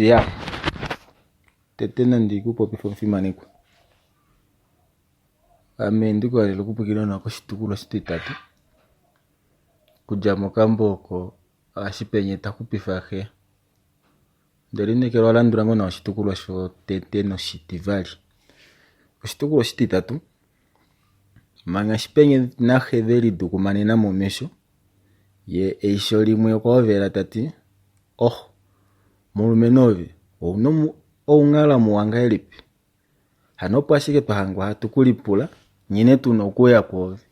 Ya, tete nandi ku popife omufimanekwa. Ame ndi ku halele okupwilikina nawa koshitukulwa oshititatu okudja mokambo oko Ashipenye ta xupifa xe. Onde lineekela owa landula ngoo nawa oshitukulwa shotete noshitivali. Oshitukulwa oshititatu, manga Shipenye naxe ve lidukumanena momesho, ye eisho limwe okwa hovela ta ti, Oh, mulumenhu ove, ou na ounghala muwa ngahelipi? Hano opo ashike twa hangwa hatu ku lipula nghene tu na okuuya kwoove,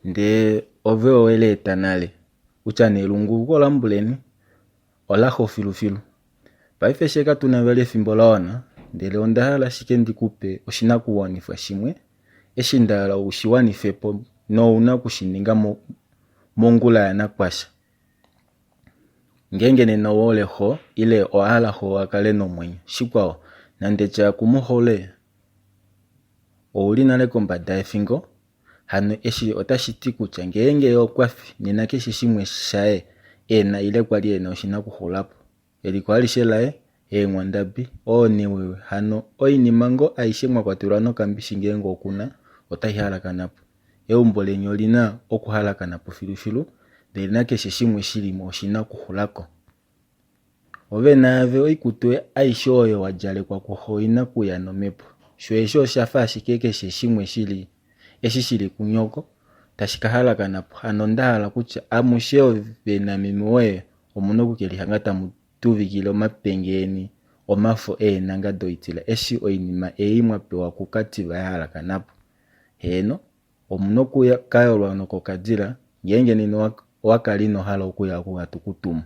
ndee ove owe lieta nale. Kutya nee elunguluko lambuleni ola xo filufilu. Paife fye katu na vali efimbo la wana, ndele onda hala ashike ndi ku pe oshinakuwanifwa shimwe eshi nda hala u shi wanife po nou na oku shi ninga mongula yanakwasha. Ngeenge nena ou hole xo ile owa hala xo a kale nomwenyo. Shikwao, nande tya ku mu hole, ou li nale kombada yefingo, hano eshi otashi ti kutya ngeenge ye okwa fi, nena keshe shimwe shaye e na ile kwa li e na oshi na okuxula po. Eliko alishe laye, eenghwandabi, oonewewe, hano oinima ngoo aishe mwa kwatelwa nokambishi ngeenge oku na, otai halakana po. Eumbo leni oli na okuhalakana po filufilu, ndele nakeshe shimwe shi li mo oshi na okuxula ko. Ove naave oikutu aishe oyo wa djalekwa kuxo oi na okuya nomhepo. Sho eshi osha fa ashike keshe shimwe shi li eshi shi li kunyoko tashi ka halakana po. Hano onda hala kutya amushe ove nameme woye omu na oku ke lihanga tamu tuvikile omapenge eni omafo eenhanga doitila eshi oinima ei mwa pewa kuKativa ya halakana po. Heeno, omu na oku ka yolwa nokokadila ngeenge nena owa kala ino hala okuya oku hatu ku tumu.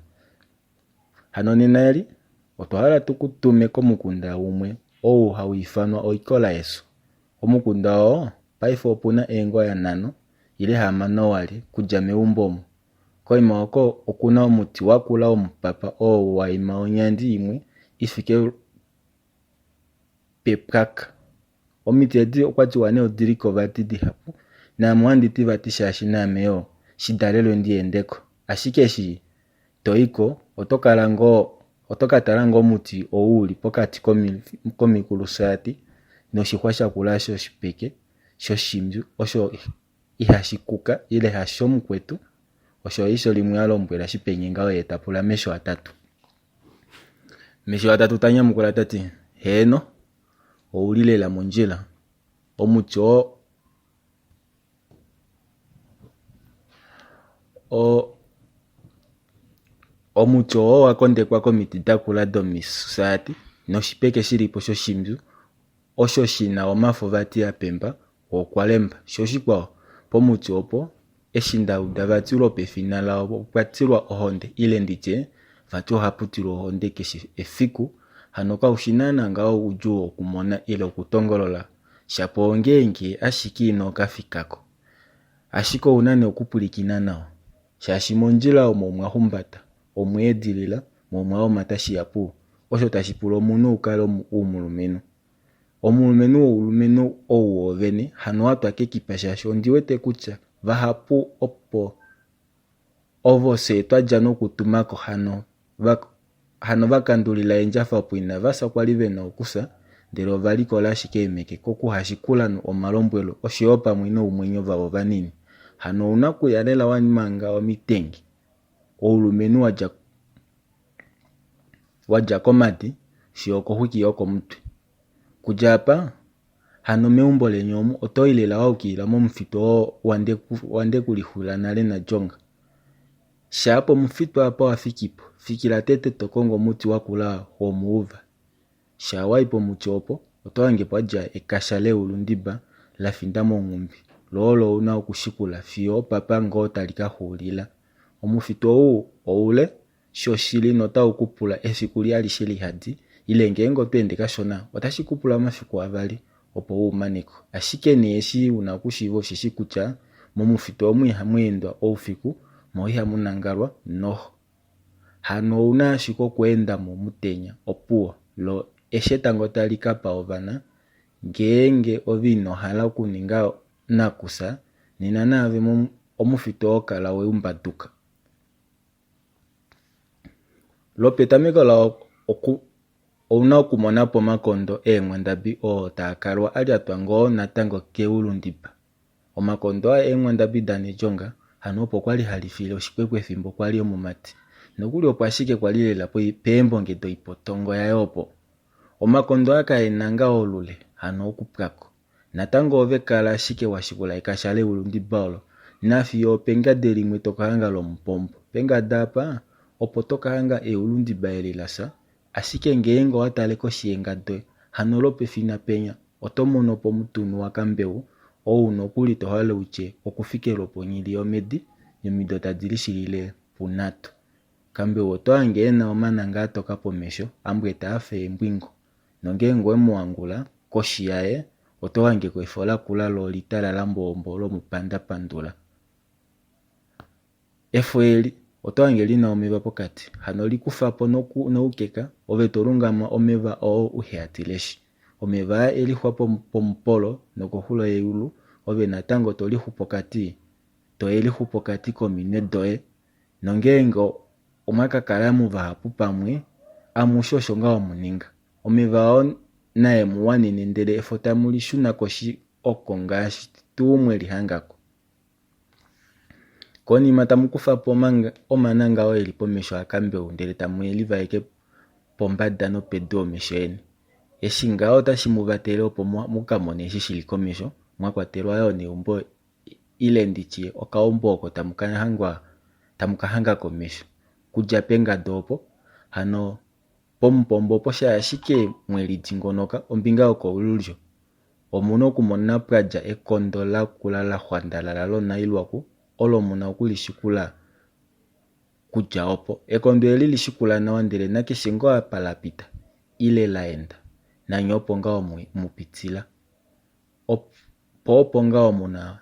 Hano nena eli otwa hala tu ku tume komukunda umwe ou hau ifanwa Oikola Yesu. Omukunda oo paife opu na eengoya nhano ile hamano wali kudja meumbo omu. Koima oko oku na omuti wa kula womupapa oo wa ima onyandi imwe i fike pepwaka. Omiti edi okwa tiwa nee odi li ko vati dihapu, naame ohandi ti vati shaashi naame yoo shidalelwe ndi ende ko. Ashike eshi to i ko oto kala ngoo oto ka tala ngoo omuti ou u li pokati komikulusaati noshixwa shakula shoshipeke shoshimbyu osho ihashi kuka ile hasho mukwetu, osho eisho limwe a lombwela Shipenye ngaho ye ta pula Mesho Atatu. Mesho Atatu ta nyamukula ta ti, Heeno, ou li lela mondjila. Omuti oo o omuti oo owa kondekwa komiti da kula domisaati noshipeke shi li po shoshimbyu osho shi na omafo vati a pemba wo okwa lemba. Sho oshikwao, pomuti opo, eshi nda uda vati lwopefina lao opwa tilwa ohonde, ile ndi tye, vati ohapu tilwa ohonde keshe efiku, hano kau shi naana ngaho udjuu okumona ile okutongolola, shapo ongeenge ashike ino ka fika ko. Ashike ou na nee okupwilikina nawa, shaashi mondjila omo omwa humbata, omwa edilila, mo omwa homata shihapu, osho tashi pula omunhu u kale umulumenhu. Omulumenhu woulumenhu ou woovene hano wa twa kekipa shaashi ondi wete kutya vahapu opo ovo fyee twa dja nokutuma ko hano va hano va kandulila eendjafa opo inava fya kwali ve na okufya ndele ova likola ashike eemeke kokuhashikula omalombwelo oshoyo pamwe noumwenyo vavo vanini. Hano ouna okuya lela wa manga omitengi. Oulumenhu wa dja wa dja komadi fiyo okoxwiki yokomutwe. Kudja apa, hano meumbo leni omu oto i lela wa yukilila momufitu oo wa ndekulixula nale naJonga. Shaa pomufitu apa wa fiki po, fikila tete to kongo omuti wa kula womuuva. Shaa wa i pomuti opo, oto hange pwa dja ekasha leulundiba la finda monghumbi, lo olo u na okushikula fiyo opapa ngoo tali ka xuulila. Omufitu ou oule shoshili notau ku pula efiku alishe lihadi, ile ngeenge oto ende kashona, otashi ku pula omafiku avali opo u mane ko. Ashike nee eshi u na okushiiva osheshi kutya momufitu omu ihamu endwa oufiku mo ihamu nangalwa noho. Hano ou na ashike okweenda mo omutenya, opuwo, lo eshi etango tali ka pa ovana, ngeenge ove ino hala okuninga nakufya, nena naave omufitu oo kala we u mbaduka. Lwopetameko Ou na okumona po omakondo eenghwandabi oo taa kalwa a lyatwa ngoo natango keulundiba. Omakondo aa eenghwandabi daNedjonga, hano opo kwa li ha lifile oshikwekwe fimbo kwa li omumati. Nokuli opo ashike kwa li lela peembonge doipotongo yaye opo. Omakondo aa kae na ngaa olule, hano okupwako. Natango ove kala ashike wa shikula ekasha leulundiba olo, nafiyo opengade limwe to ka hanga lomupombo. Pengade apa, opo to ka hanga eulundiba eli la fya, ashike ngeenge owa tale koshi yengade hano lwopefina penya, oto mono po omutunu wakambeu, ou nokuli to hale u tye okufike lwoponhili yomhedi yomido tadi lishilile punhatu. Kambeu oto hange e na omananga a toka pomesho, a mbweta a fa eembwingo. Nongeenge owe mu hangula, koshi yaye oto hange ko efo lakula lo olitalala mboombo lomupandapandula. Efo eli oto hange li na omeva pokati, hano li kufa po noukeka, ove to lungama omeva oo uhe a tileshi. Omeva aa e lixwa pomupolo nokoxulo yeyulu, ove natango to lixu pokati, to e lixu pokati kominwe doye. Nongeenge omwa ka kala muvahapu pamwe, amushe osho ngaho mu ninga. Omeva oo nae mu wanene ndele efo tamu li shuna koshi oko ngaashi tuu mwe li hanga ko. Konima tamu kufa po omananga oo e li pomesho akambeu ndele tamu e livaeke pombada nopedu omesho eni. Eshi ngaho otashi mu vatele opo mu ka mone eshi shi li komesho, mwa kwatelwa yoo neumbo ile ndi tye okaumbo oko tamu ka hangwa tamu ka hanga komesho. Kudja pengado opo hano pomupombo opo sha ashike mwe lidingonoka ombinga yokolulyo Omu na okumona pwa dja ekondo la kula la xwandalala lonailwaku olo mu na oku li shikula kudja opo. Ekondo eli li shikula nawa ndele nakeshe ngoo apa la pita ile la enda, nanye opo ngaho mu pitila. Po opo ngaho mu na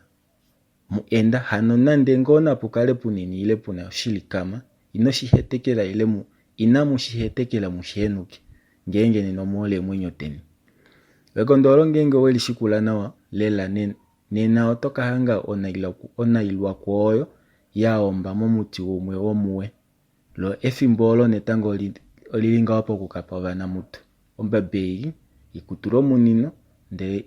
mu enda. Hano nande ngoo napu kale punini ile pu na oshilikama, ino shi hetekela ile mu inamu shi hetekela mu shi henuke, ngeenge nena omu hole eemwenyo deni. Ekondo olo ngeenge owe li shikula nawa lela nena oto ka hanga onailwaku oyo ya omba momuti umwe womuwe. Lo efimbo olo netango oli li ngaho pokukapa ovanamudo. Ombabi ei i ku tula omunino ndele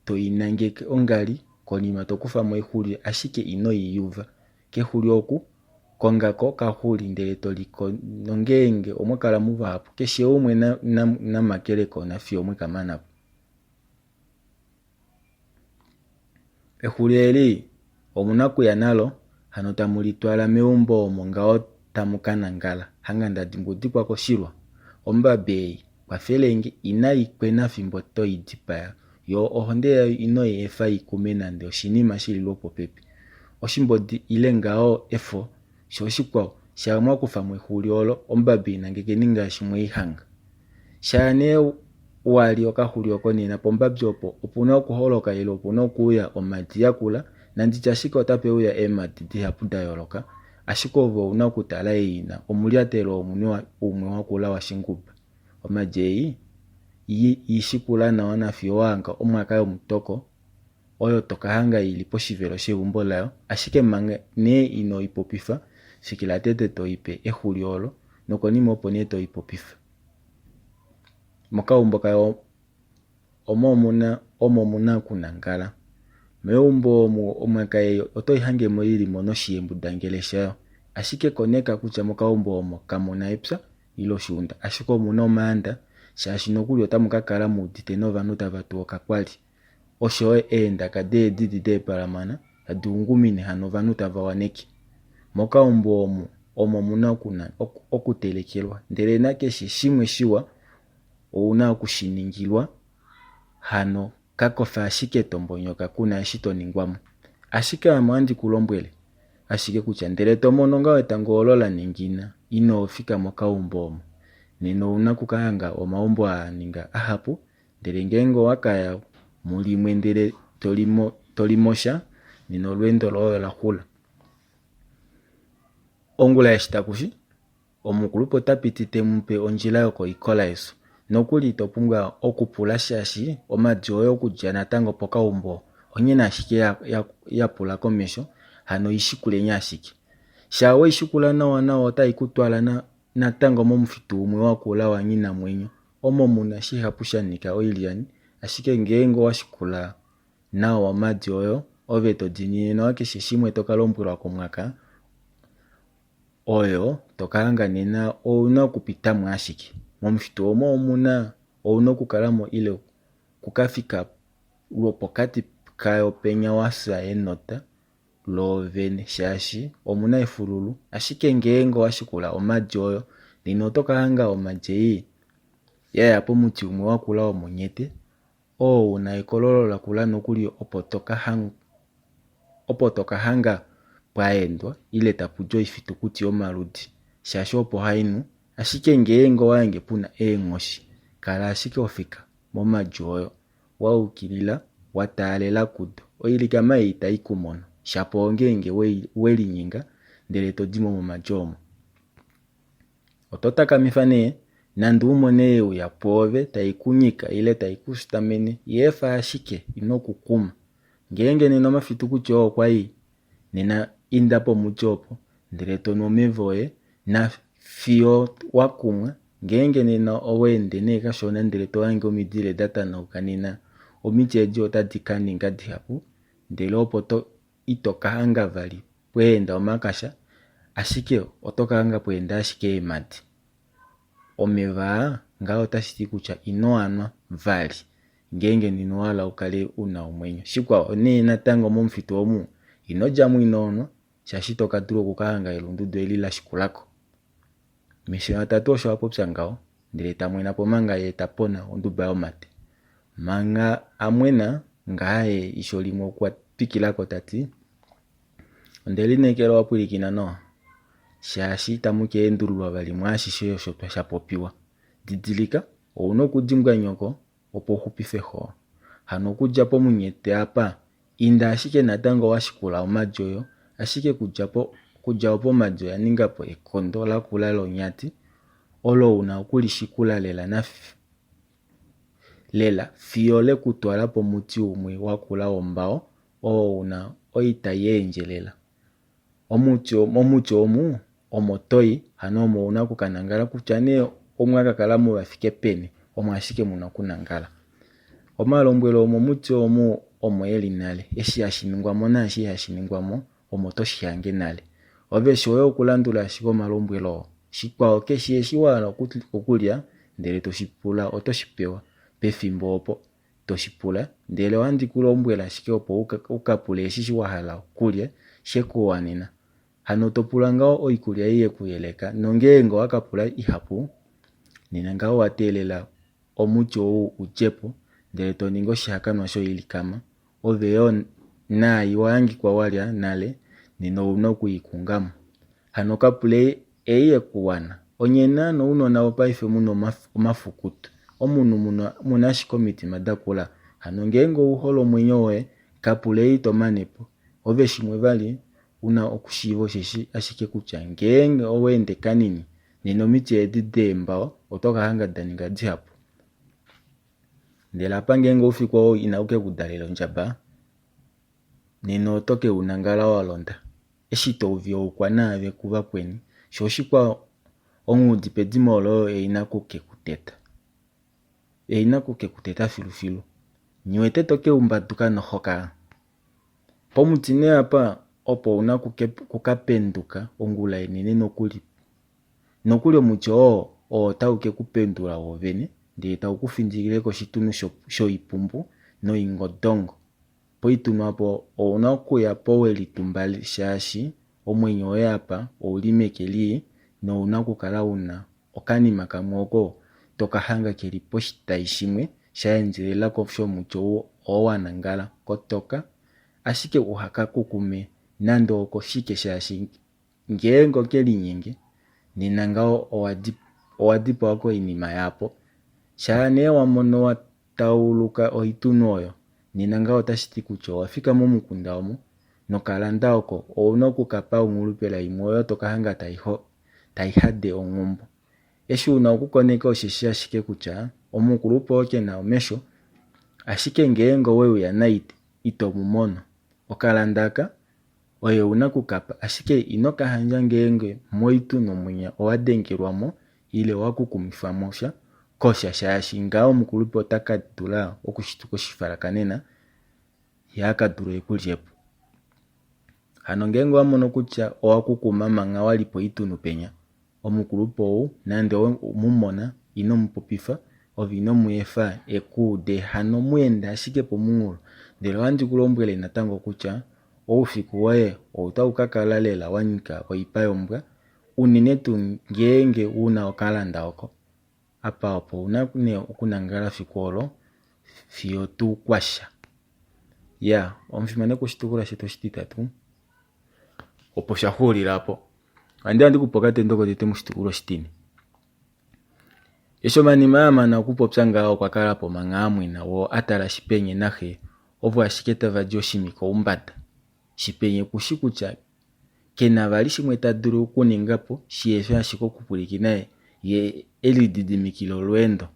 to i nangeke ongali konima to kufa mo exuli ashike ino i yuva. Kexuli oku, konga ko okaxuli ndele to liko nongeenge omwa kala muvahapu keshe umwe na makele ko nafiyo mwe ka mana po. Exuli eli omu na okuya nalo hano tamu li twala meumbo omo ngaho tamu ka nangala. Hanga nda dimbudikwa koshilwa. Ombabi ei, kwafelenge, inai kwena fimbo to i dipaya, yo ohonde yayo ino i efa i kume nande oshinima shi li lwopopepi. Oshimbodi ile ngaho efo, sho oshikwao, shaa mwa kufa mo exuli olo, ombabi i nangekeni ngaashi mwe i hanga. Shaa nee wa li okaxuli oko nena pombabi opo opu na okuholoka ile opu na okuuya omhadi yakula, nanditye ashike otape uya eemhadi dihapu da yooloka, ashike ove ou na okutala ei i na omulyatelo womunwe umwe wakula washinguba. Omhadi ei, i i shikula nawa nafiyo wa hanga omwaka yomutoko, oyo to ka hanga i li poshivelo sheumbo layo, ashike manga nee ino i popifa, shikila tete to i pe exuli olo, nokonima opo nee to i popifa. Mokaumbo kayo omo omu na omo mu na okunangala. Meumbo omu omwaka ei oto i hange mo i li mo noshiyembudangele shayo. Ashike koneka kutya mokaumbo omo kamu na epya ile oshiunda, ashike omu na omaanda, shaashi nokuli otamu ka kala mu udite novanhu tava tu okakwali. Osho yo eendaka deedidi deepalamana tadi ungumine hano ovanhu tava waneke. Mokaumbo omu omo mu na okutelekelwa ndele nakeshe shimwe shiwa ou na oku shi ningilwa hano ka kofa ashike to mbonyoka ku na eshi to ningwa mo. Ashike ame ohandi ku lombwele ashike kutya ndele to mono ngaho etango olo la ningina ino fika mokaumbo omo nena ou na oku ka hanga omaumbo aa ninga ahapu Ndele ngeenge owa ka ya mulimwe ndele to li mo sha, nena olweendo loye ola xula. Ongula eshi taku shi, omukulupe ota piti te mu pe ondjila yokoikola yesu. Nokuli ito pumbwa okupula shaashi omadi oye okudja natango pokaumbo onghene ashike ya pula komesho, hano i shikuleni ashike. Shaa we i shikula nawanawa otai ku twala natango momufitu umwe wakula wanghinamwenyo. Omo mu na shihapu sha nyika oilyani, ashike ngeenge owa shikula nawa omhadi oyo, ove to diinine nawa keshe shimwe to ka lombwelwa komwaka oyo to ka hanga nena ou na okupita mo ashike. Momufitu omo omu na ou na okukala mo ile ku ka fika lwopokati kayo penya wa fya enota loovene shaashi omu na efululu, ashike ngeenge owa shikula omhadi oyo nena oto ka hanga omhadi ei ya ya pomuti umwe wakula womonyete oo u na ekololo lakula nokuli opo to ka opo to ka hanga pwa endwa ile tapu di oifitukuti yomaludi shaashi opo hai nu, ashike ngeenge owa hange pu na eenghoshi kala ashike ofika momhadi oyo wa ukilila wa taalela kudo. Oilikama ei itai ku mono, shapo ongeenge we linyenga ndele to di mo momhadi omo. Oto takamifa nee, nande u mone ye uya pwoove tai ku nyika ile tai ku shitamene, i efa ashike, ino kukuma. Ngeenge nena omafitukuti oo okwa i, nena inda pomuti opo, ndele to nu omeva oye, na fiyo wa kumwa. Ngeenge nena owa ende nee kashona ndele to hange omidile da tanauka nena omiti edi otadi ka ninga dihapu, ndele opo to ito ka hanga vali pweenda omakasha, ashike oto ka hanga pweenda ashike eemhadi. Omeva aa ngaho otashi ti kutya ino a nwa vali ngeenge nena owa hala u kale u na omwenyo. Shikwao nee natango momufitu omu ino dja mo ino nwa shaashi ito ka dula oku ka hanga elundudu eli la shikula ko. Mesho yatatu osho a popya ngaho ndele ta mwena po manga ye ta pona onduba yomate. Manga a mwena ngaha ye eisho limwe okwa twikila ko ta ti, Onde lineekela owa pwilikina nawa, shaashi itamu ka endululwa vali mwaashishe osho sha popiwa. Didilika, ou na okudimbwa nyoko opo u xupife xo. Hano okudja pomunyete apa, inda ashike natango wa shikula omhadi oyo, ashike kudja po, kudja opo omhadi oya ninga po ekondo lakula lonyati, olo u na oku li shikula lela na lela fiyo le ku twala pomuti umwe wakula wombao oo u na oitai ya endjelela. Omuti, momuti omu omo to i, hano omo u na oku ka nangala kutya nee omwa ka kala mu va fike peni, omo ashike mu na okunangala. Omalombwelo omomuti omu omo e li nale, eshi hashi ningwa mo naashi ihashi ningwa mo, omo to shi hange nale. Ove shoye okulandula ashike omalombwelo oo. Shikwao, keshe eshi wa hala okulya ndele to shi pula oto shi pewa pefimbo opo to shi pula, ndele ohandi ku lombwele ashike opo u ka pule eshi wa hala okulya she ku wanena. Hano to pula ngaho oikulya ei ye ku yeleka, nongeenge owa ka pula ihapu, nena ngaho owa teelela omuti ou u dje po, ndele to ningi oshihakanwa shoilikama, ove yo naai wa hangikwa wa lya nale, nena ou na oku i kunga mo. Hano ka pule ei ye ku wana. Onye naana ounona vopaife mu na omafukutu. Omunhu mu na ashike omitima da kula. Hano ngeenge ou hole omwenyo woye, ka pule ei to mane po. Ove shimwe vali u na okushiiva osheshi ashike kutya ngeenge owa ende kanini, nena omiti edi deembao oto ka hanga da ninga dihapu. Ndele apa ngeenge oufiku oo inau ke ku dalela ondjaba, nena oto ke u nangala wa londa. Eshi to uvi oukwa naave kuvakweni, sho oshikwao onghuudi pedimo olo oyo ei na ku ke ku teta. Ei na ku ke ku teta filufilu. Nghi wete to ke umbaduka nohoka? Pomuti nee apa opo u na ku ka penduka ongula inene nokuli. Nokuli omuti oo oo otau ke ku pendula wovene ndele tau ku findilile koshitunhu shoipumbu noingodongo. Poitunhu opo ou na okuya po we litumba shaashi omwenyo woye apa ou li meke lii nou na okukala u na okanima kamwe oko to ka hanga ke li poshitai shimwe sha endjelela ko shomuti oo wa nangala. Kotoka ashike uha ka kukume nande okoshike shaashi ngeenge oke linyenge nena ngaho owa dipawa koinima yaapo. Shaa nee wa mono wa tauluka oitunhu oyo, nena ngaho otashi ti kutya owa fika momukunda omo nokalanda oko ou na oku ka pa onghulupela imwe oyo to ka hanga tai hade onghumbo. Eshi u na okukoneka osheshi ashike kutya omukulupe oo ke na omesho, ashike ngeenge owe uya nai ito mu mono. Okalanda aka oye u na oku ka pa, ashike ino ka handja ngeenge moitunhu mwinya owa dengelwa mo ile owa kukumifwa mo sha. kosha shaashi ngaho omukulupe ota ka dula okushituka oshifalakanena ye a ka dule eku lye po. Hano ngeenge owa mono kutya owa kukuma mangha wa li poitunhu penya, omukulupe ou nande owe mu mona ino mu popifa ove ino mu efa e ku ude hano mu enda ashike pomunghulo. Ndele ohandi ku lombwele natango kutya oufiku woye otau ka kala lela wa nyika oipa yombwa unene tuu ngeenge u na okalanda oko. Apa opo u na nee okunangala fiku olo fiyo tuu kwasha. Ya, omufimanekwa oshitukulwa shetu oshititatu opo sha xuulila po. Ohandi ya ndi ku pe okatendo kotete moshitukulwa oshitine. Eshi Omanima a mana okupopya ngaho okwa kala po manga a mwena woo a tala Shipenye naxe ovo ashike tava di oshimi koumbada. Shipenye ku shi kutya ke na vali shimwe ta dulu okuninga po shihefi ashike okupwilikina ye e lididimikile olweendo.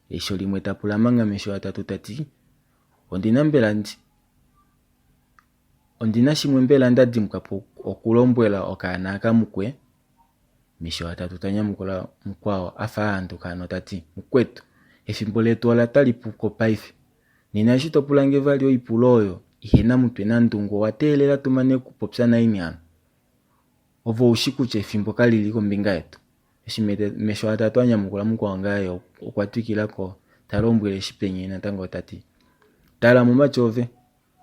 Eisho limwe ta pula manga mesho atatu ta ti, Ondi na mbela ndi Ondi na shimwe mbela nda dimbwa po okulombwela okaana aka mukwe? Mesho atatu ta nyamukula mukwao a fa a handuka hano ta ti, Mukwetu, efimbo letu ola tali pu ko paife. Nena eshi to pula nge vali oipulo oyo ihe na mutwe nandungu owa teelela tu mane okupopya naini hano? Ove ou shi kutya efimbo kali li kombinga yetu. Eshi Mesho atatu a nyamukula mukwao ngaha ye okwa twikila ko ta lombwele Shipenye natango ta ti, Tala mumati ove,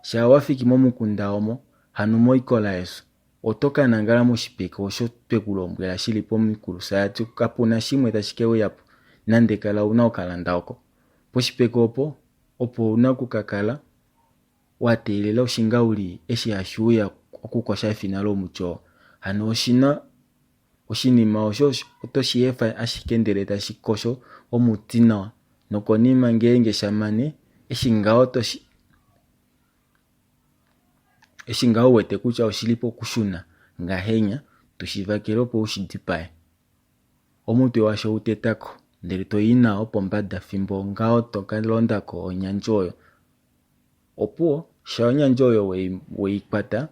shaa wa fiki momukunda omo, hano moikola yesu, oto ka nangala moshipeke osho twe ku lombwela shi li pomikulusaati kapu na shimwe tashi ke uya po nande kala u na okalanda oko. Poshipeke opo opo u na oku ka kala wa teelela oshingauli eshi hashi uya okukosha efina lomuti oo. Hano oshi na oshinima osho oto shi efa ashike ndele tashi kosho omuti nawa nokonima ngeenge sha mane eshi ngaho to shi Eshi ngaho u wete kutya oshi li pokushuna ngahenya, to shi vakele opo u shi dipae. Omutwe washo u teta ko, ndele to i nao pombada fimbo ngaho to ka londa ko onyandjo oyo. Opuwo, sha onyandjo oyo we i kwata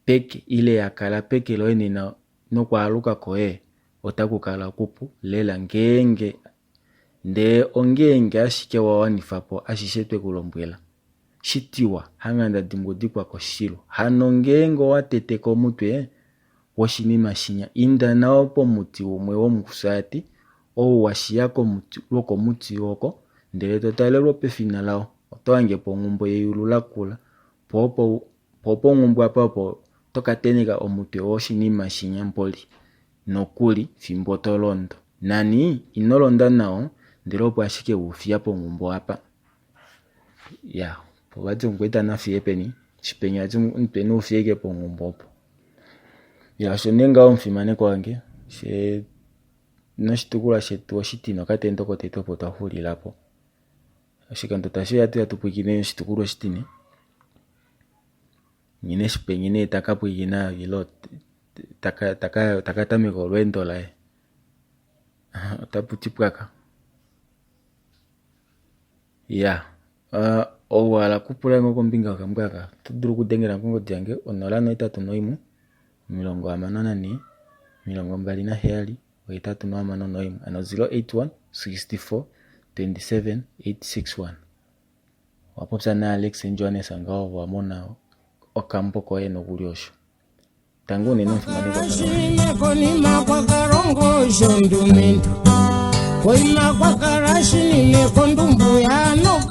peke ile ya kala peke loye nena nokwaaluka koye otaku kala kupu lela ngeenge Ndee ongeenge ashike wa wanifa po ashishe twe ku lombwela. Shitiwa, hanga nda dimbudikwa koshilo. Hano ngeenge owa tete ko omutwe woshinima shinya, inda nao pomuti umwe womusaati, ou wa shiya komuti, lwokomuti oko, ndele to tale lwopefina lao, oto hange po onghumbo yeyulu lakula. Po opo, po ponghumbo apa opo to ka tenheka omutwe woshinima shinya mboli. Nokuli fimbo to londo. Nani ino londa nao, ndele opo ashike we u fiya ponghumbo apa. Ya, opo vati omukwaita na fiye peni? Shipenya vati omutwe ne u fiye ke ponghumbo opo. Ya, osho nee ngaho omufimanekwa wange, fye noshitukulwa shetu oshitine okatendo kotete opo twa xulila po. Oshikando tashi uya atuya tu pwilikine oshitukulwa oshitine. Nghene Shipenye nee ta ka pwilikina ile ta ka tameka olweendo laye. Otapu ti pwaka. Ya, uh, ou wa hala okupula nge kombinga yokambo aka, oto dulu okudengela kongodi yange 081 64 27 861, ano 081 64 27 861. Owa popya naAlex Johannes ngaho wa mona okambo koye nokuli osho. Tangi unene omufimanekwa Kalunga. Konima kwa kalongo shondumentu koima kwa kala shinine kondumbu ya noka.